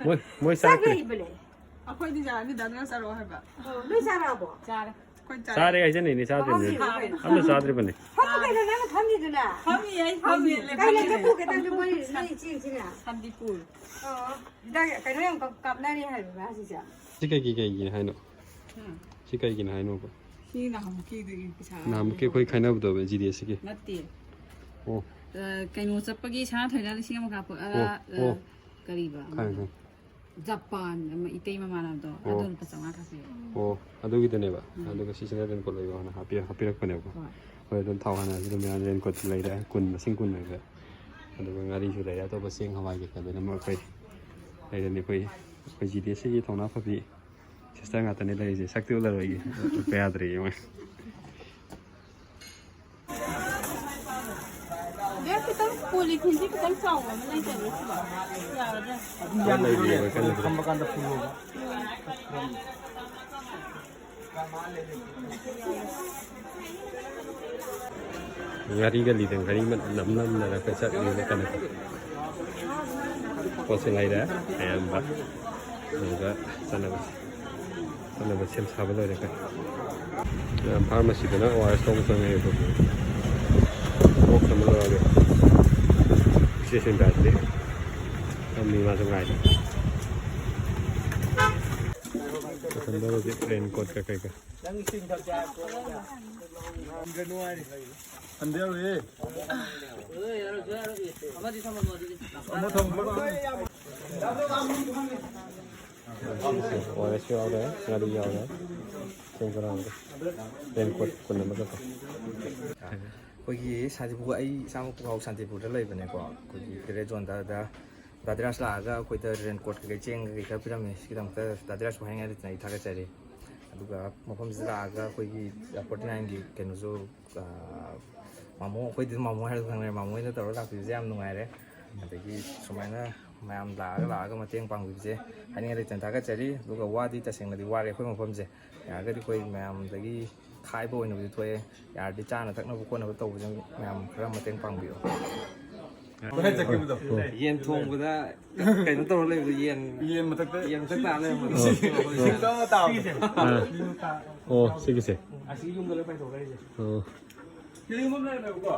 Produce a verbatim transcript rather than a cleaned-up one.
ꯃꯣꯏ ꯃꯣꯏ ꯆꯥꯛ ꯆꯥꯔꯛꯇ꯭ꯔꯤ꯫ ꯂꯩꯕꯅꯦ꯫ ꯑꯩꯈꯣꯏꯗꯤ ꯌꯥꯔꯅꯤ, ꯗꯥ ꯅꯦꯜ ꯆꯥꯔꯛꯑꯣ ꯍꯥꯏꯕ꯫ ꯑꯣ, ꯅꯣꯏ ꯆꯥꯔꯛꯑꯕꯣ? ꯆꯥꯔꯦ꯫ ꯑꯩꯈꯣꯏ ꯆꯥꯔꯦ꯫ ꯆꯥꯔꯦ ꯍꯥꯏꯖꯅꯤꯅꯦ, ꯆꯥꯗ꯭ꯔꯤꯕꯅꯦ꯫ ꯐꯝꯃꯤꯔꯣ ꯀꯩꯅꯣ? ꯑꯝꯇ ꯆꯥꯗ꯭ꯔꯤꯕꯅꯦ꯫ ꯐꯝꯃꯨ ꯀꯩꯅꯣ, ꯅꯪꯅ ꯐꯝꯃꯤꯗꯨꯅ꯫ ꯐꯝꯃꯤ, ꯑꯩ ꯐꯝꯃꯤ꯫ ꯀꯩ ꯂꯩꯒꯦ ꯄꯨꯒꯦ ꯅꯪꯁꯨ ꯃꯣꯏ, ꯅꯣꯏ ꯏꯆꯦ ꯏꯆꯦꯅ? ꯁꯟꯗꯤ ꯄꯨꯔꯦ꯫ ꯑꯣ, ꯍꯤꯗꯥꯛ ꯀꯩꯅꯣ ꯌꯥꯝ ꯀꯥꯞ-, ꯀꯥꯞꯅꯔꯤ ꯍꯥꯏꯕ ꯍꯧꯖꯤꯛꯁꯦ꯫ ꯁꯤ ꯀꯩꯒꯤ, ꯀꯩꯒꯤ ꯍꯥꯏꯅꯣ? ꯎꯝ꯫ ꯁꯤ ꯀꯩꯒꯤꯅꯣ ꯍꯥꯏꯅꯣꯕ? ꯁꯤ ꯅꯍꯥꯟꯃꯨꯛꯀꯤꯗꯨꯒꯤ ꯄꯩꯁꯥ ꯅꯍꯥꯟꯃꯨꯛꯀꯤ ꯑꯩꯈꯣꯏ ꯈꯥꯏꯅꯕꯗꯣ ꯖꯤ ꯗꯤ ꯑꯦꯁ ꯁꯤꯒꯤ? ꯅꯠꯇꯦ꯫ ꯑꯣ꯫ ꯑ, ꯀꯩꯅꯣ ꯆꯠꯄꯒꯤ ꯁꯅꯥꯊꯣꯏꯅ ꯂꯤꯁꯤꯡ ꯑꯃ ꯀꯥꯞꯄ-, ꯑ, ꯑꯣ, ꯑ, ꯑꯣ꯫ ꯀꯔꯤꯕ? ꯈꯪꯉꯦ, ꯈꯪꯉꯦ꯫ ꯖꯄꯥꯟ ꯑꯃ ꯏꯇꯩ ꯃꯃꯥꯟꯅꯕꯗꯣ, ꯑꯣ꯫ ꯑꯗꯨ ꯂꯨꯄꯥ ꯆꯥꯝꯃꯉꯥ ꯀꯥꯞꯄꯤꯔꯛꯑꯦ꯫ ꯑꯣ, ꯑꯗꯨꯒꯤꯗꯨꯅꯦꯕ꯫ ꯎꯝ꯫ ꯑꯗꯨꯒ ꯁꯤꯁꯤꯅ ꯔꯦꯟꯀꯣꯠ ꯂꯩꯕ ꯍꯥꯏꯅ ꯍꯥꯞꯄꯤ-, ꯍꯥꯞꯄꯤꯔꯛꯄꯅꯦꯕꯀꯣ꯫ ꯍꯣꯏ꯫ ꯍꯣꯏ, ꯑꯗꯨꯝ ꯊꯥꯎ ꯍꯥꯟꯅ ꯑꯗꯨꯝ ꯌꯥꯅꯤ, ꯔꯦꯟꯀꯣꯠꯁꯨ ꯂꯩꯔꯦ, ꯀꯨꯟ, ꯃꯁꯤꯡ ꯀꯨꯟ ꯑꯣꯏꯕ꯫ ꯑꯗꯨꯒ ꯉꯥꯔꯤꯁꯨ ꯂꯩꯔꯦ, ꯑꯇꯣꯞꯄ ꯆꯦꯡ ꯍꯋꯥꯏ ꯀꯩꯀꯥꯗꯨꯅ ꯑꯃꯨꯛ ꯑꯩꯈꯣꯏ ꯂꯩꯔꯅꯤ꯫ ꯑꯩꯈꯣꯏ, ꯑꯩꯈꯣꯏ ꯖꯤ ꯗꯤ ꯑꯦꯁ ꯁꯤꯒꯤ ꯊꯧꯅꯥ ꯐꯕꯤ ꯁꯤꯁꯇꯔ ꯉꯥꯛꯇꯅꯦ ꯂꯩꯔꯤꯁꯦ, ꯁꯛꯇꯤ ꯎꯠꯂꯔꯣꯏꯒꯦ, ꯎꯠꯄ ꯌꯥꯗ꯭ꯔꯦ ꯃꯣꯏ꯫ ꯕꯦꯛ ꯈꯤꯇꯪ, ꯄꯣꯂꯤꯊꯤꯟꯁꯤ ꯈꯤꯇꯪ ꯆꯥꯎꯕ ꯑꯃ ꯂꯩꯇꯕ꯭ꯔꯥ ꯁꯤꯕꯣ? ꯌꯥꯒꯗ꯭ꯔꯥ? ꯑꯗꯨꯝ ꯌꯥꯅꯤ, ꯂꯩꯔꯤꯌꯦ, ꯀꯩꯅꯣ ꯊꯝꯕ ꯀꯥꯟꯗ ꯄꯨꯔꯣꯕ꯫ ꯉꯥꯔꯤꯒ ꯂꯤꯗ ꯉꯥꯔꯤ ꯃꯅꯝ ꯅꯝ ꯅꯝꯅꯔꯒ ꯆꯠꯂꯤꯅ ꯀꯩꯅꯣ꯫ ꯄꯣꯠꯁꯨ ꯂꯩꯔꯦ ꯑꯌꯥꯝꯕ꯫ ꯑꯗꯨꯒ ꯆꯠꯅꯕꯁꯦ꯫ ꯆꯠꯅꯕ ꯁꯦꯝ ꯁꯥꯕ ꯂꯣꯏꯔꯦ ꯀꯩꯅꯣ꯫ ꯐꯥꯔꯃꯥꯁꯤꯗꯅ ꯑꯣ ꯑꯥꯔ ꯑꯦꯁ ꯂꯧꯕ ꯆꯪꯉꯦ ꯑꯩꯈꯣꯏ꯫ ꯕꯣꯛꯁ ꯑꯃ ꯂꯧꯔꯒꯦ꯫ ꯏꯆꯦ ꯁꯦꯟꯗ꯭ꯔꯥꯁꯤꯗꯤ ꯐꯝꯃꯤ, ꯃꯥꯁꯨ ꯉꯥꯏꯔꯤ꯫ ꯃꯊꯟꯗ ꯍꯧꯖꯤꯛ ꯔꯦꯟ ꯀꯣꯠꯀ ꯀꯩꯀ꯫ ꯅꯪ ꯏꯁꯤꯡ ꯊꯛꯀꯦ ꯍꯥꯏꯕ꯭ꯔꯣ? ꯍꯟꯗꯦ ꯍꯧꯖꯤꯛ꯫ ꯑꯃꯗꯤ ꯊꯝꯃꯝꯃꯣ ꯑꯗꯨꯗꯤ꯫ ꯑꯃ ꯊꯝꯃꯝꯃꯣ꯫ ꯑꯣ ꯑꯥꯔ ꯑꯦꯁ ꯌꯥꯎꯔꯦ, ꯉꯥꯔꯤ ꯌꯥꯎꯔꯦ, ꯆꯦꯡ ꯈꯔ ꯌꯥꯎꯔꯦ꯫ ꯔꯦꯟ ꯀꯣꯠ ꯀꯨꯟ ꯑꯃꯒꯀꯣ꯫ ꯑꯩꯈꯣꯏꯒꯤ ꯁꯥꯟꯇꯤꯄꯨꯔ, ꯑꯩ ꯏꯁꯥꯃꯛ ꯄꯨꯈꯥꯎ ꯁꯥꯟꯇꯤꯄꯨꯔꯗ ꯂꯩꯕꯅꯦꯀꯣ꯫ ꯑꯩꯈꯣꯏꯒꯤ ꯔꯦꯠ ꯖꯣꯟꯗ ꯗꯥ ꯗꯥ ꯗꯤꯔꯥꯖ ꯂꯥꯛꯑꯒ ꯑꯩꯈꯣꯏꯗ ꯔꯦꯟ ꯀꯣꯠ ꯀꯩꯀꯩ, ꯆꯦꯡ ꯀꯩꯀꯩ ꯈꯔ ꯄꯤꯔꯝꯃꯦ꯫ ꯁꯤꯒꯤꯗꯃꯛꯇ ꯗꯥ ꯗꯤꯔꯥꯖꯄꯨ ꯍꯥꯏꯅꯤꯡꯉꯥꯏ ꯂꯩꯇꯅ ꯑꯩ ꯊꯥꯒꯠꯆꯔꯤ꯫ ꯑꯗꯨꯒ ꯃꯐꯝꯁꯤꯗ ꯂꯥꯛꯑꯒ ꯑꯩꯈꯣꯏꯒꯤ ꯐꯣꯔꯇꯤ ꯅꯥꯏꯟꯒꯤ ꯀꯩꯅꯣꯁꯨ, ꯑꯥ, ꯃꯥꯃꯣ, ꯑꯩꯈꯣꯏꯗꯤ ꯃꯥꯃꯣ ꯍꯥꯏꯔꯒ ꯈꯪꯅꯔꯦ, ꯃꯥꯃꯣ ꯍꯣꯏꯅ ꯇꯧꯔꯒ ꯂꯥꯛꯄꯤꯕꯁꯦ ꯌꯥꯝ ꯅꯨꯡꯉꯥꯏꯔꯦ꯫ ꯑꯗꯒꯤ ꯁꯨꯃꯥꯏꯅ ꯃꯌꯥꯝ ꯂꯥꯛꯑꯒ, ꯂꯥꯛꯑꯒ ꯃꯇꯦꯡ ꯄꯥꯡꯕꯤꯕꯁꯦ ꯍꯥꯏꯅꯤꯡꯉꯥꯏ ꯂꯩꯇꯅ ꯊꯥꯒꯠꯆꯔꯤ꯫ ꯑꯗꯨꯒ ꯋꯥꯗꯤ ꯇꯁꯦꯡꯅꯗꯤ ꯋꯥꯔꯦ ꯑꯩꯈꯣꯏ ꯃꯐꯝꯁꯦ꯫ ꯌꯥꯔꯒꯗꯤ ꯑꯩꯈꯣꯏ ꯃꯌꯥꯝꯗꯒꯤ ꯈꯥꯏꯕ ꯑꯣꯏꯅꯕꯨꯗꯤ ꯊꯣꯛꯑꯦ꯫ ꯌꯥꯔꯗꯤ ꯆꯥꯅ ꯊꯛꯅꯕ ꯈꯣꯠꯅꯕ ꯇꯧꯕꯁꯦ ꯃꯌꯥꯝ ꯈꯔ ꯃꯇꯦꯡ ꯄꯥꯡꯕꯤꯌꯨ꯫ ꯍꯣꯔꯦꯟ ꯆꯠꯈꯤꯕꯗꯣ꯫ ꯌꯦꯟ ꯊꯣꯡꯕꯗ ꯀꯩꯅꯣ ꯇꯧꯔ ꯂꯩꯕꯗꯣ, ꯌꯦꯟ, ꯌꯦꯟ ꯃꯊꯛꯇ, ꯌꯦꯟ ꯃꯊꯛ ꯇꯥ ꯂꯩꯔꯝꯕꯗꯣ꯫ ꯏꯁꯤꯡ ꯇꯧꯔ ꯇꯥꯕꯗꯣ꯫ ꯑꯥ꯫ ꯑꯣ, ꯁꯤꯒꯤꯁꯦ꯫ ꯑꯁꯤ ꯌꯨꯝꯗ ꯂꯣꯏ ꯄꯥꯏꯊꯣꯛꯈ꯭ꯔꯦ꯫ ꯑꯣ꯫ ꯁꯤꯗ ꯌꯨꯝ ꯑꯃ ꯂꯩꯔꯝꯃꯦꯕꯀꯣ꯫